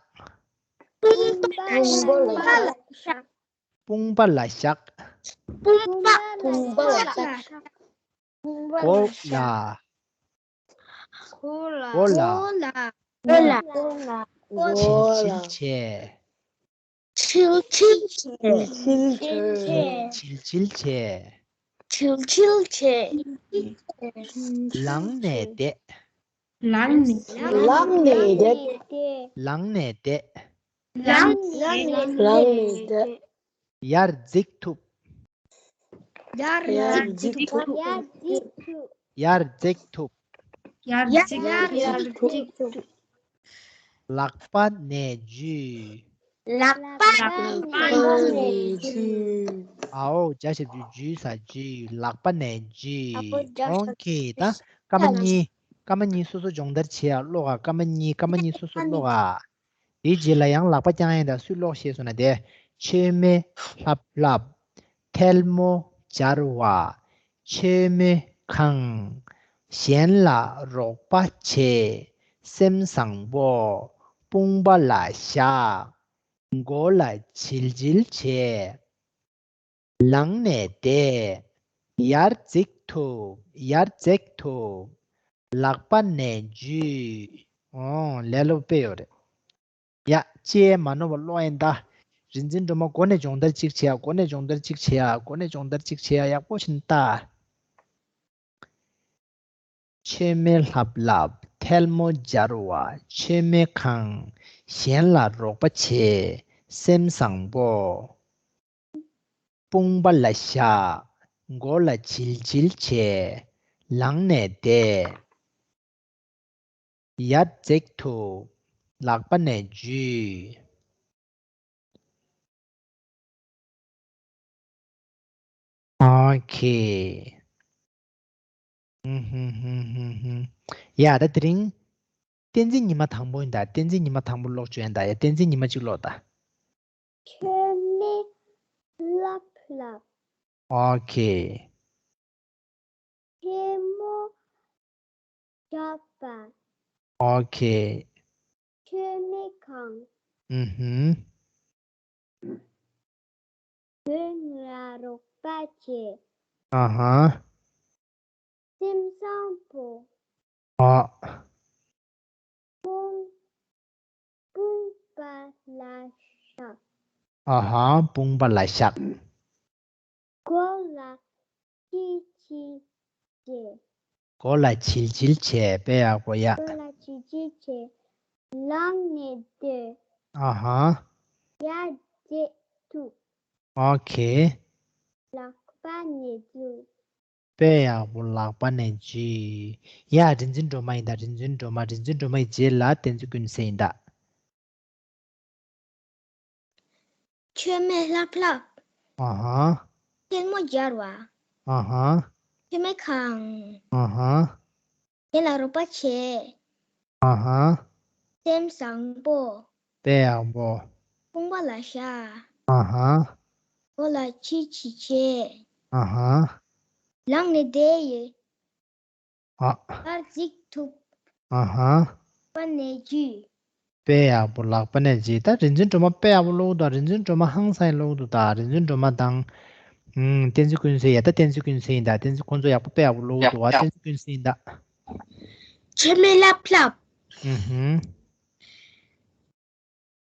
དཔུང་པ་ལ་བཞག་དཔུང་པ་ལ་བཞག་དཔུང་པ་དཔུང་པ་ལ་བཞག་མགོ་ལ། མགོ་ལ། མགོ་ལ། མགོ་ལ། མགོ་ལ། མཆིལ་མཆིལ་བྱས། མཆིལ་མཆིལ་བྱས། མཆིལ་མཆིལ་བྱས། མཆིལ་མཆིལ་བྱས། ལངས་ནས་བསྡད། ལངས་ནས། ལངས་ནས་བསྡད། ལངས་ནས་བསྡད། ལངས་ནས། ལངས་ནས་བསྡད། ཡར་འཛེགས་ཐུབ། ཡར་འཛེགས་ཐུབ། ཡར་འཛེགས་ཐུབ། ཡར་འཛེགས་ཐུབ། ཡར་འཛེགས་ཐུབ། ཡར་འཛེགས་ཐུབ། ལག་པ་ནས་འཇུས། ལག་པ་ནས་འཇུས། ཨའོ་བྱ་ཞབས་ཀྱུ་འཇུས་ས་འཇུས། ལག་པ་ནས་འཇུས། ཨའོ་བྱ་ཞབས་ཀྱུ་ཨོ་ཁེ། ད་སྐར་མ་གཉིས། སྐར་མ་གཉིས་སོ་སོ་སྦྱོང་བརྡར་བྱེད་ཡ་ཀློག་ཨ། སྐར་མ་གཉིས། སྐར་མ་གཉིས་སོ་སོ་ཀློག་ཨ། དེའི་རྗེས་ལ་ཡང་ལག་པ་བརྐྱང་ཡ་དང་སུས་ཀློག་ཤེས་སོང་ན་དེ། མཆོད་མེ་ལྷབ་ལྷབ། ཐལ་མོ་སྦྱར་བ། མཆོད་མེ་ཁང་། གཞན་ལ་རོགས་པ་བྱེད། སེམས་བཟང་པོ། དཔུང་པ་ལ་བཞག་མགོ་ལ་བྱིལ་བྱིལ་བྱས། ལངས་ནས་བསྡད། ཡར་འཛེགས་ཐུབ། ཡར་འཛེགས་ཐུབ། ལག་པ་ནས་འཇུས། ཨོ་ལས་སླ་པོ་དཔེ་ཡོད་རེད། ཡ། ཅེས་མ་ནོར་བ་ཀློག་ཡིན་ད། རིག་འཛིན་སྒྲོལ་མ་མགོ་ནས་སྦྱོང་བརྡར་གཅིག་བྱེད་ཡ། མགོ་ནས་སྦྱོང་བརྡར་གཅིག་བྱེད་ཡ། མགོ་ནས་སྦྱོང་བརྡར་གཅིག་བྱེད་ཡ། ཡག་པོ་ཞིག་ལྟ། མཆོད་མེ་ལྷབ་ལྷབ། ཐལ་མོ་སྦྱར་བ། མཆོད་མེ་ཁང་། གཞན་ལ་རོགས་པ་བྱེད། སེམས་བཟང་པོ། དཔུང་པ་ལ་བཞག་མགོ་ལ་བྱིལ་བྱིལ་བྱས། ལངས་ནས་བསྡད། ཡར་འཛེགས་ཐུབ། ལག་པ་ནས་འཇུས། ཨོ་ཁེ། ཧུམ་ཧུམ་ཧུམ་ཧུམ་ཧུམ། ཡ་ད་དེ་རིང་བསྟན་འཛིན་ཉི་མ་དང་པོ་ཡིན་ད། བསྟན་འཛིན་ཉི་མ་དང་པོ་ཀློག་བཅུག་ཡིན་ད། ཡ་བསྟན་འཛིན་ཉི་མ་གཅིག་ཀློག་ད། མཆོད་མེ་ལྷབ་ལྷབ། ཨོ་ཁེ། ཐལ་མོ་སྦྱར་བ། ཨོ་ཁེ། མཆོད་མེ་ཁང་། ཨུ་ཧུམ། གཞན་ལ་རོགས་པ་བྱེད། ཨ་ཧ། སེམས་བཟང་པོ། ཨ། དཔུང་། དཔུང་པ་ལ་བཞག་ཨ་ཧ། དཔུང་པ་ལ་བཞག་མགོ་ལ་བྱིལ་བྱིལ་བྱས། མགོ་ལ་བྱིལ་བྱིལ་བྱས། དཔེ་ཡག་པོ་ཡ། མགོ་ལ་བྱིལ་བྱིལ་བྱས། ལངས་ནས་བསྡད། ཨ་ཧ། ཡར་འཛེགས་ཐུབ། ཨོ་ཁེ། ལག་པ་ནས་འཇུས། དཔེ་ཡག་པོ། ལག་པ་ནས་འཇུས། ཡ་རིག་འཛིན་སྒྲོལ་མ་ཡིན་ད། རིག་འཛིན་སྒྲོལ་མ། རིག་འཛིན་སྒྲོལ་མ་ཡི་རྗེས་ལ་བསྟན་འཛིན་ཀུན་གསལ་ཡིན་ད། མཆོད་མེ་ལྷབ་ལྷབ། ཨ་ཧ། ཐལ་མོ་སྦྱར་བ། ཨ་ཧ། མཆོད་མེ་ཁང་། ཨ་ཧ། གཞན་ལ་རོགས་པ་བྱེད། ཨ་ཧ། སེམས་བཟང་པོ། དཔེ་ཡག་པོ། དཔུང་པ་ལ་བཞག་ཨ་ཧ། མགོ་ལ་བྱིལ་བྱིལ་བྱས། ཨ་ཧ། ལངས་ནས་བསྡད་ཡོད། ཨ། ཡར་འཛེགས་ཐུབ། ཨ་ཧ། ལག་པ་ནས་འཇུས། དཔེ་ཡག་པོ། ལག་པ་ནས་འཇུས། ད་རིག་འཛིན་སྒྲོལ་མ་དཔེ་ཡག་པོ་ཀློག་འདུག་རིག་འཛིན་སྒྲོལ་མ་ཧང་སང་ཡང་ཀློག་འདུག་ད་རིག་འཛིན་སྒྲོལ་མ་དང་། ཨུམ། བསྟན་འཛིན་ཀུན་གསལ་ཡ། ད་བསྟན་འཛིན་ཀུན་གསལ་ཡིན་ད། བསྟན་འཛིན་ཁོང་ཚོ་ཡག་པོ་དཔེ་ཡག་པོ་ཀློག་འདུག་བ། བསྟན་འཛིན་ཀུན་གསལ་ཡིན་ད། མཆོད་མེ་ལྷབ་ལྷབ། ཨུ་ཧུམ།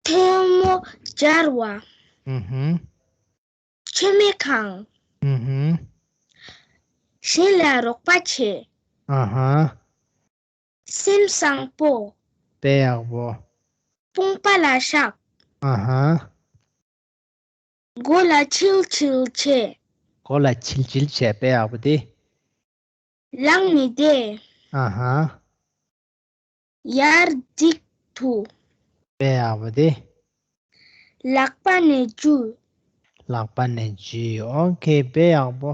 ཐལ་མོ་སྦྱར་བ། ཨུ་ཧུམ། མཆོད་མེ་ཁང་། ཨུ་ཧུམ། གཞན་ལ་རོགས་པ་བྱེད། ཨ་ཧ། སེམས་བཟང་པོ། དཔེ་ཡག་པོ། དཔུང་པ་ལ་བཞག་ཨ་ཧ། མགོ་ལ་བྱིལ་བྱིལ་བྱས། མགོ་ལ་བྱིལ་བྱིལ་བྱས། དཔེ་ཡག་པོ་དེ། ལངས་ནས་བསྡད། ཨ་ཧ། ཡར་འཛེགས་ཐུབ། དཔེ་ཡག་པོ་དེ། ལག་པ་ནས་འཇུ། ལག་པ་ནས་འཇུ། ཨོ་ཁེ། དཔེ་ཡག་པོ།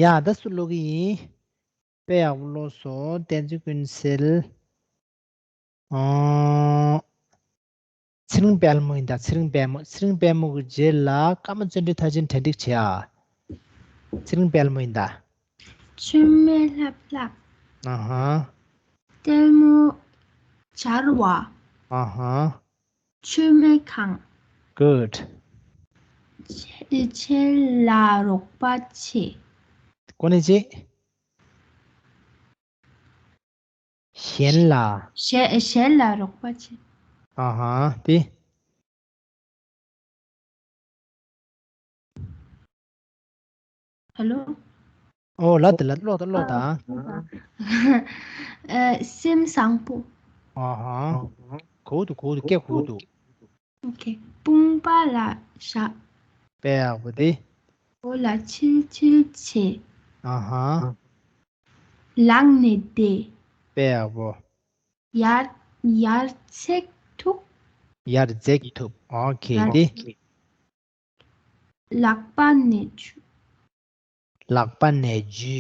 ཡ་ད་སུ་ཀློག་གི་ཡིན། དཔེ་ཡག་པོ་ཀློག་སོང་། བསྟན་འཛིན་ཀུན་གསལ། ཨོ། ཚེ་རིང་དཔལ་མོ་ཡིན་ད། ཚེ་རིང་དཔལ་མོ། ཚེ་རིང་དཔལ་མོ་གི་རྗེས་ལ་ཀརྨ་བརྩོན་འགྲུས་མཐར་ཕྱིན་གྲ་སྒྲིག་བྱེད་ཨ། ཚེ་རིང་དཔལ་མོ་ཡིན་ད། མཆོད་མེ་ལྷབ་ལྷབ། ཨ་ཧ། ལྟད་མོ་འབྱར་བ། ཨ་ཧ། མཆོད་མེ་གང་། Good། ཆེ- ཆེ་ལ་རོགས་པ་བྱེད། གོ་ནས་ཅི། གཞན་ལ། གཞན- གཞན་ལ་རོགས་པ་བྱེད། ཨ་ཧ། དེ། ཧེ་ལོ། ཨོ་ལ་དེ་ལ་ཀློག་དང་ཀློག་དང་། ཨ། སེམས་བཟང་པོ། ཨ་ཧ། གོ་འདུག་གོ་འདུག་སྐད་གོ་འདུག་ཨོ་ཁེ། དཔུང་པ་ལ་བཞག་དཔེ་ཡག་པོ་དེ། འོག་ལ་ཆིལ་ཆིལ་བྱེད། ཨ་ཧ། ལངས་ནས་བསྡད། དཔེ་ཡག་པོ། ཡར- ཡར་འཛེགས་ཐུབ། ཡར་འཛེགས་ཐུབ། ཨོ་ཁེ། ཡར་དེ། འཛེགས། ལག་པ་ནས་འཇུ། ལག་པ་ནས་འཇུ།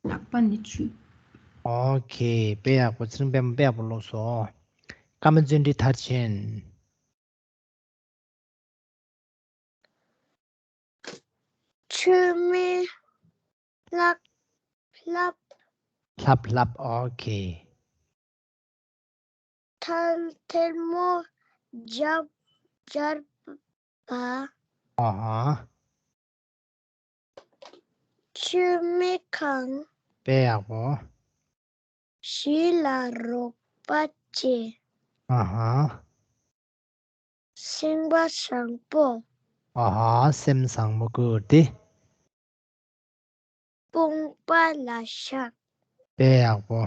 ལག་པ་ནས་འཇུ། ཨོ་ཁེ། དཔེ་ཡག་པོ། ཚེ་རིང་དཔལ་མོ་དཔེ་ཡག་པོ་ཀློག་སོང་། ཀརྨ་བརྩོན་འགྲུས་མཐར་ཕྱིན། མཆོད་མེ་ལྷབ་ལྷབ། ལྷབ་ལྷབ། ཨོ་ཁེ། ཐལ- ཐལ་མོ་འབྱར- འབྱར་བ། ཨ་ཧ། མཆོད་མེ་གང་། དཔེ་ཡག་པོ། གཞན་ལ་རོགས་པ་བྱེད། ཨ་ཧ། སེམས་པ་བཟང་པོ། ཨ་ཧ། སེམས་བཟང་པོ། Good། དེ། དཔུང་པ་ལ་བཞག་དཔེ་ཡག་པོ།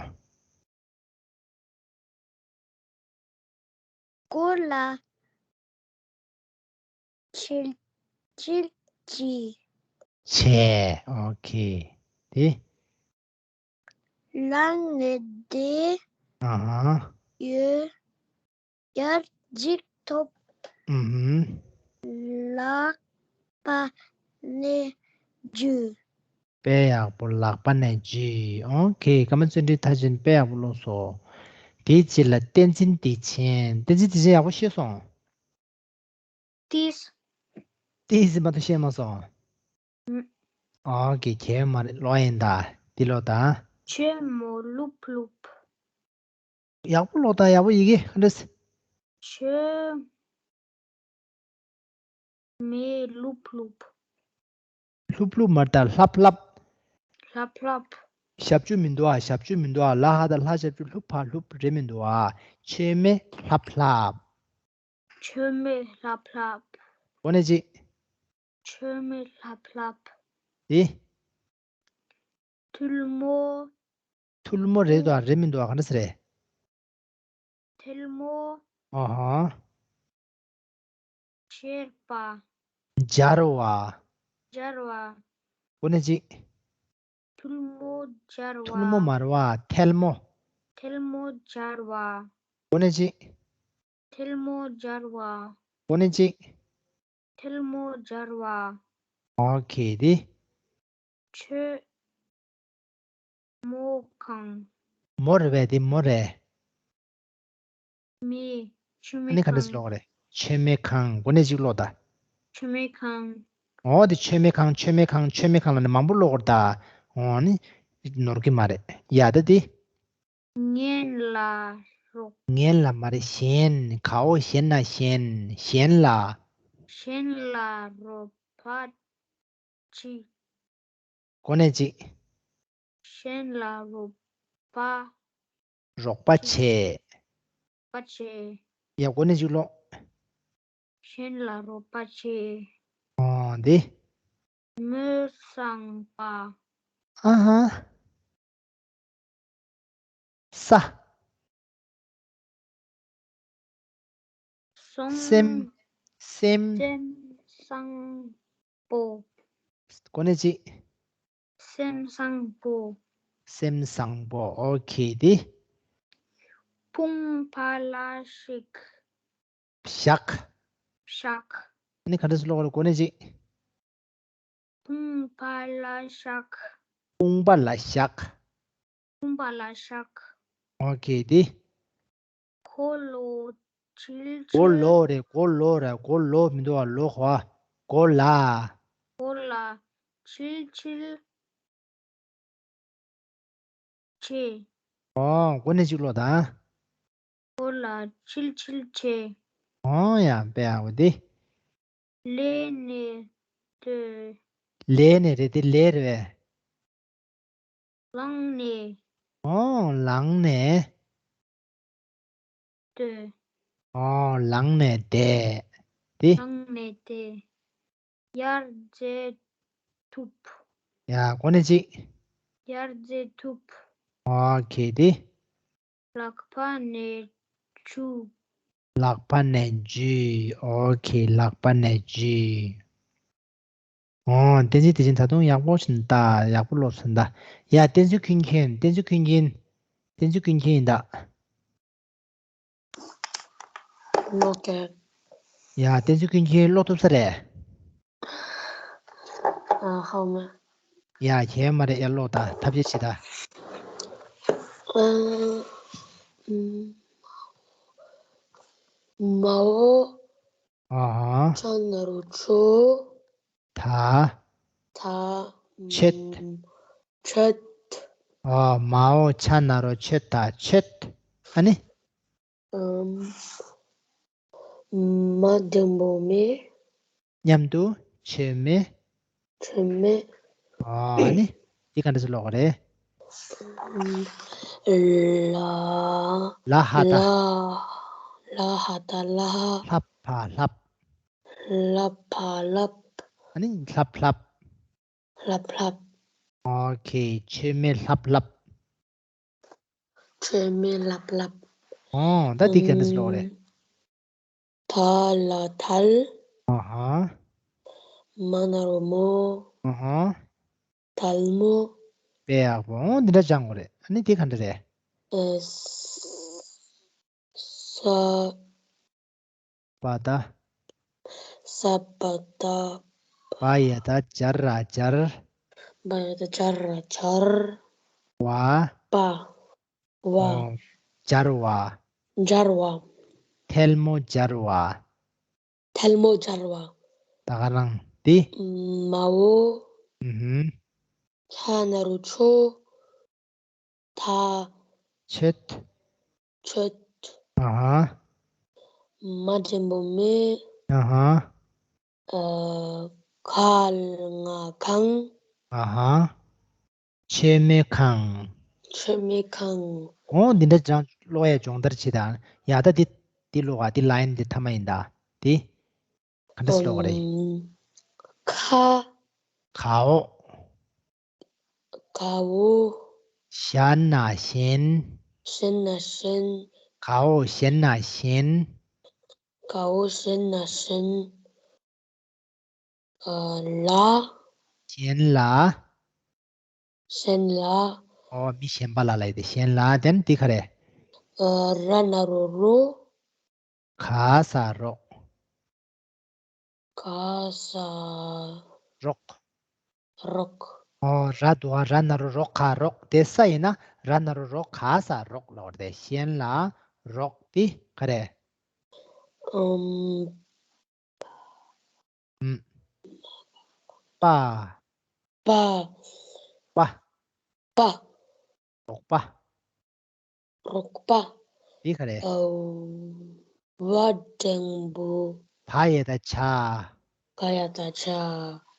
མགོ་ལ་ཆིལ་ཆིལ་གྱིས། བྱས། ཨོ་ཁེ། དེ། ལངས་ནས་བསྡད། ཨ་ཧ། ཡོད། ཡར་འཛེགས་ཐུབ། ཨུ་ཧུམ། ལག་པ་ནས་འཇུ། དཔེ་ཡག་པོ། ལག་པ་ནས་འཇུ། ཨོ་ཁེ། ཀརྨ་བརྩོན་འགྲུས་མཐར་ཕྱིན། དཔེ་ཡག་པོ་ཀློག་སོང་། དེའི་རྗེས་ལ་བསྟན་འཛིན་བདེ་ཆེན། བསྟན་འཛིན་བདེ་ཆེན་ཡག་པོ་ཤེས་སོང་། ཏིས། ཏིས་མ་གཏོགས་ཤེས་མ་སོང་། ཨུམ། ཨོ་ཁེ། ཁྱད་མ་རེད། ཀློག་ཡིན་ད། འདི་ཀློག་དང་། མཆོད་མོ་ལྷུབ་ལྷུབ། ཡག་པོ་ཀློག་དང་། ཡག་པོ། ཡི་གེ་ག་འདྲ་སེ། མཆོད་མེ་ལྷུབ་ལྷུབ། ལྷུབ་ལྷུབ་མ་རེད་ད། ལྷབ་ལྷབ། ལྷབ་ལྷབ། ཞབས་ཀྱུ་མི་འདུག་ཨ། ཞབས་ཀྱུ་མི་འདུག་ཨ། ལ་ཧ་དང་ལྷ་ཞབས་ཀྱུ་ལྷུབ་ཕ་ལྷུབ་རེད་མི་འདུག་ཨ། མཆོད་མེ་ལྷབ་ལྷབ། མཆོད་མེ་ལྷབ་ལྷབ། གོ་ནས་ཅི། མཆོད་མེ་ལྷབ་ལྷབ། དེ། ཐལ་མོ། ཐལ་མོ་རེད་དོ། རེད་མི་འདུག་ཨ། ག་འདྲ་སེ་རེད། ཐལ་མོ། ཨ་ཧ། འབྱར་བ། འབྱར་བ། འབྱར་བ། གོ་ནས་ཅི། ཐལ་མོ་འབྱར་བ། ཐལ་མོ་མ་རེད་བ། ཐལ་མོ། ཐལ་མོ་འབྱར་བ། གོ་ནས་ཅི། ཐལ་མོ་འབྱར་བ། གོ་ནས་ཅི། ཐལ་མོ་འབྱར་བ། ཨོ་ཁེ། དེ། མཆོད་མོ་གང་། མོ་རེད་པས། དེ་མོ་རེད། མེ། མཆོད་མེ་གང་། ཨ་ནི་ག་འདྲ་སེ་ཀློག་གི་རེད། མཆོད་མེ་གང་། གོ་ནས་ཅི་ཀློག་ད། མཆོད་མེ་གང་། ཨོ་དེ། མཆོད་མེ་གང་། མཆོད་མེ་གང་། མཆོད་མེ་གང་ལབ་ནས་མང་པོ་ཀློག་གི་རེད་ད། ཨོ་ནི་ནོར་གི་མ་རེད། ཡ་ད་དེ། གཞན་ལ་རོགས། གཞན་ལ་མ་རེད། གཞན། ག་འོ་གཞན་ན་གཞན། གཞན་ལ། གཞན་ལ་རོགས་པ་བྱེད། གོ་ནས་ཅི། གཞན་ལ་རོགས་པ། རོགས་པ་བྱེད། པ་བྱེད། ཡ་གོ་ནས་ཅི་ཀློག་གཞན་ལ་རོགས་པ་བྱེད། ཨོ་འདི། མི་གཙང་བ། ཨ་ཧ། ས། སོང་། སེམས། སེམས། སེམས་བཟང་པོ། གོ་ནས་ཅི། སེམས་བཟང་པོ། སེམས་བཟང་པོ། ཨོ་ཁེ་འདི། དཔུང་པ་ལ་ཞིག་བཞག་བཞག་ཨ་ནི་ག་འདྲ་སེ་ཀློག་དགོས་རེད། འགོ་ནས་ཅིག་དཔུང་པ་ལ་བཞག་དཔུང་པ་ལ་བཞག་དཔུང་པ་ལ་བཞག་ཨོ་ཁེ། དེ། གོ་ལོ་ཆིལ་མགོ་ཆིལ། ལོག་རེད། གོ་ལོག་རེད། གོ་ལོག་མི་འདུག་བ། ལོག་གོ་གོ་ལ། གོ་ལ་ཆིལ་ཆིལ་བྱེད། ཨོ། འགོ་ནས་ཅིག་ཀློག་དང་། གོ་ལ་ཆིལ་ཆིལ་བྱེད། ཨོ་ཡ། དཔེ་ཡག་པོ་འདུག་ལས་ནས་སྡོད། ལས་ནས་རེད། དེ་ལས་རེད་པས། ལངས་ནས། ཨོ། ལངས་ནས། སྡོད། ཨོ། ལངས་ནས་བསྡད། དེ། ལངས་ནས་བསྡད། དབྱར་རྩྭ་འཐུ། ཡ། འགོ་ནས་ཅིག་དབྱར་རྩྭ་འཐུ། ཨོ་ཁེ། དེ། ལག་པ་ནས་འཇུ། ལག་པ་ནས་འཇུ། ཨོ་ཁེ། ལག་པ་ནས་འཇུ། ཨོ། བསྟན་འཛིན་བདེ་ཆེན་ད་དུང་ཡག་པོ་ཞིག་ད། ཡག་པོ་ཀློག་སོང་ད། ཡ། བསྟན་འཛིན་ཀུན་མཁྱེན། བསྟན་འཛིན་ཀུན་མཁྱེན། བསྟན་འཛིན་ཀུན་མཁྱེན་ཡིན་ད། ཀློག་གི་ཡ། བསྟན་འཛིན་ཀུན་མཁྱེན་ཀློག་ཐུབ་ས་རེད། ཨ། ཧོ་མ། ཡ། ཁྱད་མ་རེད། ཡ། ཀློག་ད། ཐབས་ཤེས་བྱེད་ད། ཨ། ཨུམ། མའོ། ཨ་ཧ། ཆ་ན་རོ་ཆོ། ད། ད། ཆེད། ཨུམ། ཆེད། ཨ། མའོ་ཆ་ན་རོ་ཆེད་ད། ཆེད། ཨ་ནི། ཨམ། མ་འགྲེང་བུ་མེ། མཉམ་དུ་མཆོད་མེ། མཆོད་མེ། ཨ་ནི། འདི་ག་འདྲ་སེ་ཀློག་གི་རེད། ལ། ལ་ཧ་ད། ལ། ལ་ཧ་ད་ལྷ། ལྷ་ཕ་ལྷབ། ལྷ་ཕ་ལྷབ། ཨ་ནི་ལྷབ་ལྷབ། ལྷབ་ལྷབ། ཨོ་ཁེ། མཆོད་མེ་ལྷབ་ལྷབ། མཆོད་མེ་ལྷབ་ལྷབ། ཨོ། ད་འདི་ག་འདྲ་སེ་ཀློག་རེད། ད་ལ་དལ། ཨ་ཧ། མ་ན་རོ་མོ། ཨ་ཧ། དལ་མོ། དཔེ་ཡག་པོ། ཨོ། འདི་འདྲ་སྦྱང་དགོས་རེད། ཨ་ནི་འདི་ག་འདྲ་རེད། ཨ། ས། པ་ད། ས་པ་ད། བ་ཡ་ད་སྦྱར་ར་སྦྱར། བ་ཡ་ད་སྦྱར་ར་སྦྱར། བ། པ། བ། ཨོ། སྦྱར་བ། སྦྱར་བ། ཐལ་མོ་སྦྱར་བ། ཐལ་མོ་སྦྱར་བ། ད་ག་རང་འདི། མའོ། ཨུ་ཧུམ། ཆ་ན་རོ་ཆོ། ད། ཆེད། ཆེད། ཨ་ཧ། མ་འགྲེང་བུ་མེ། ཨ་ཧ། ཨ། ག་ང་གང་། ཨ་ཧ། མཆོད་མེ་གང་། མཆོད་མེ་གང་། ཨོ། འདི་འདྲ་སྦྱང་ཀློག་ཡས་སྦྱོང་བརྡར་བྱེད་དང་། ཡ། ད་འདི་འདི་ཀློག་ཨ། འདི་ལའིན་འདི་མཐའ་མ་ཡིན་ད། འདི་ག་འདྲ་སེ་ཀློག་གི་རེད། ཨམ། ཁ། གའོ། གའོ། ཞ་ན་ཞེན། ཞ་ན་ཞེན། གའོ་ཞ་ན་ཞེན། གའོ་ཞ་ན་ཞེན། ཨ། ལ། ཞེན་ལ། ཞེན་ལ། ཨོ། མི་གཞན་པ་ལ་ལབ་ཡས་དེ། ཞེན་ལ། དེ་ནས་འདི་ག་རེད། ཨ། ར་ན་རོ་རོ། ག་ས་རོག། ག་ས། རོག། རོག། ཨོ། ར་འདུག་ཨ། ར་ན་རོ་རོ་ག་རོག། དེ་ས་ཡིན་ན་ར་ན་རོ་རོ་ག་ས་རོག་ལབ་དགོས་རེད། ཞེན་ལ་རོག། འདི་ག་རེད། ཨམ། ཨམ། པ། པ། པ། པ། རོག་པ། རོག་པ། འདི་ག་རེད། ཨོ། བ་འགྲེང་བུ། བ་ཡ་ད་བྱ། བ་ཡ་ད་བྱ།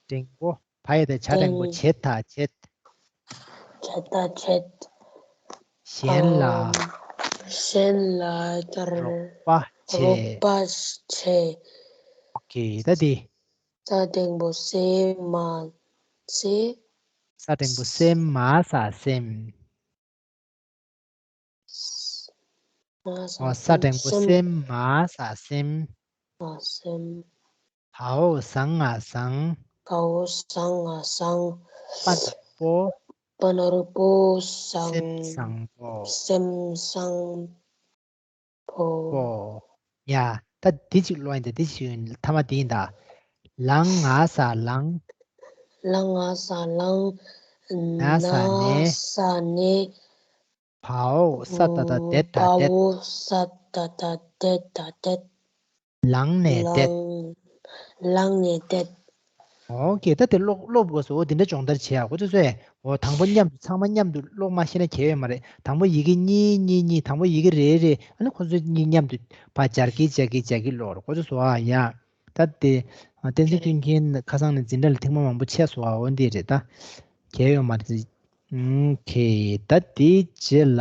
འགྲེང་བུ། བ་ཡ་ད་བྱ་འགྲེང་བུ། འགྲེང་། བྱེད་ད་བྱེད། བྱེད་ད་བྱེད། ཞེན་ལ། ཨོ། ཞེན་ལ་རོགས་པ་བྱེད། རོགས་པ་བྱེད། ཨོ་ཁེ། ད་འདི། ས་འགྲེང་བུ་ས་མ་ས། ས་འགྲེང་བུ་ས་མ་ས་སེམས། མ་ས་ཨོ། ས་འགྲེང་བུ་སེམས། ས་མ་ས་སེམས། མ་སེམས། བའོ་ཟ་ང་བཟང་། བའོ་ཟ་ང་བཟང་། པ་ན་པོ། པ་ན་རོ་པོ་བཟང་། སེམས་བཟང་པོ། སེམས་བཟང་པོ། པོ། ཡ། ད་འདི་གཅིག་ཀློག་ཡིན་ད། འདི་གཅིག་ཡིན། ཐ་མ་འདི་ཡིན་ད། ལང་ང་ས་ལང་། ལང་ང་ས་ལང་། ན་ས་ནས། ན་ས་ནས། བའོ་ས་ད་ད་དེ་ད་དེ། བའོ་ས་ད་ད་དེ་ད་དེ། ལང་ནས་དེད། ལང་། ལང་ནས་དེད། ཨོ་ཀེ། ད་དེ་ཀློག་ཀློག་དགོས་སོ། འོ་དེ་འདྲ་སྦྱོང་བརྡར་བྱེད་ཡ། ཁོ་ཚོ་ཚོས་འོ་དང་པོ་མཉམ་དུ་ཚང་མ་མཉམ་དུ་ཀློག་མ་ཤེས་ན་གལ་ཡོད་མ་རེད། དང་པོ་ཡི་གེ་གཉིས་གཉིས་གཉིས། དང་པོ་ཡི་གེ་རེ་རེ། ཨ་ནི་ཁོ་ཚོ་གཉིས་མཉམ་དུ་ཕར་སྦྱར་གི་སྦྱར་གི་སྦྱར་གི་ཀློག་རོགས། ཁོ་ཚོ་སོ་ཨ་ཡ། ད་དེ་བསྟན་འཛིན་ཀུན་མཁྱེན་ཁ་སང་ནས་འཛིན་གྲྭ་ལ་ཐེངས་མ་མང་པོ་ཆད་སོ་ཨ། འོ་འདི་རེད་ད། གལ་ཡོད་མ་རེད། ཨུམ་ཁེ། ད་དེའི་རྗེས་ལ།